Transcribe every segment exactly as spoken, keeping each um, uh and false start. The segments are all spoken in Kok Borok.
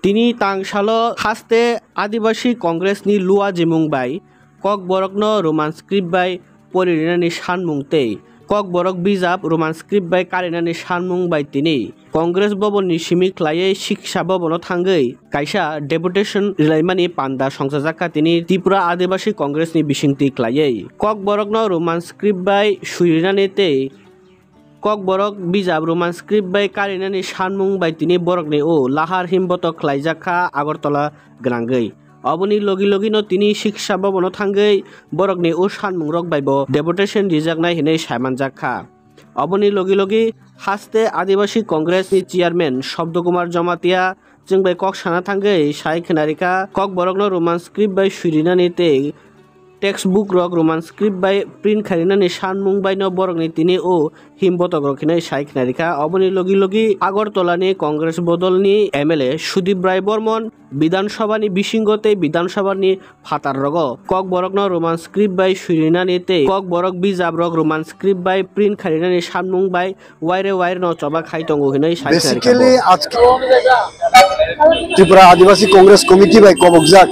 Tini tang salo haste Adibasi Congress ni lua jimung bai Kokborok no Roman script bai pori rinani sanmung tei Kokborok bijap Roman script bai karinani sanmung bai tini Congress Bhavan ni simi khlaiwi Shiksha Bhavan o thangwi kaisa deputation rilaimani panda songchajakha tini Tripura Adibasi Congress ni bisingtwi khlaiwi Kokborok no Roman script bai sui rinani tei Kokborok bijap Roman script bai karinani sanmung bai tini borokni o lahar himbotok khlaijak kha Agartala gwnangwi. Oboni logi logi no tini Shiksha Bhavan o thangwi borokni o sanmung rok bai bo deputation rijaknai hinwi saimanjak kha. Oboni logi logi haste Adibasi Congress ni chairman Shabda Kumar Jamatia chwng bai kok sana thangwi sai khwnarikha Kokborok no Roman script bai sui rinani tei textbook rok Roman script bai print kharinani sanmung bai no borokni tini o himbotok rok hinwi sai khwnarikha. Oboni logi logi Agartala ni Congress bodol ni M L A Sudip Rai Bormon Bidhan Sabha ni bisingo tei Bidhan Sabha ni phatar rogo Kokborok no Roman script bai sui rinani tei Kokborok bijap rok Roman script bai print kharinani sanmung bai waire waire no choba khai tongo hinwi sai khwnarikha. Basically, bo ajke Tripura Adibasi Congress Committee bai kobokjak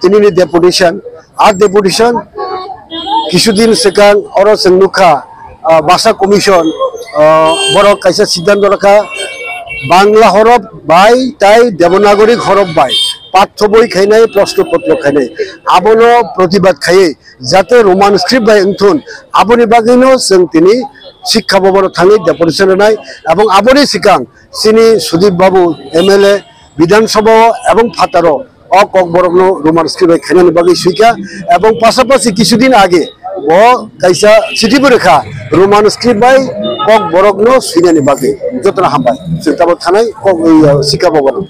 tinini deputation, a deputation kisudin swkang oro chwng nukha, ah, Bhasha Commission, ah, borok kaisa siddhanto rakha, Bangla horof bai tai Devanagari horof bai pathoboi khainai, proshno potro khainai, abono protibad khaiwi jate Roman script bai wngthun, aboni bagwino chwng tini Shiksha Bhavan o thangwi deputation rwnai, ebong aboni swkang chini Sudip Babu M L A Bidhan Sabha o ebong phataro o Kokborok no Roman script bai khainani bagwi suikha, ebong pasapasi kisudin age bo kaisa chithi bo rwkha Roman script bai Kokborok no suinani bagwi. Jotono hambai, chwng tabuk thanai Kok, Shiksha Bhavan o.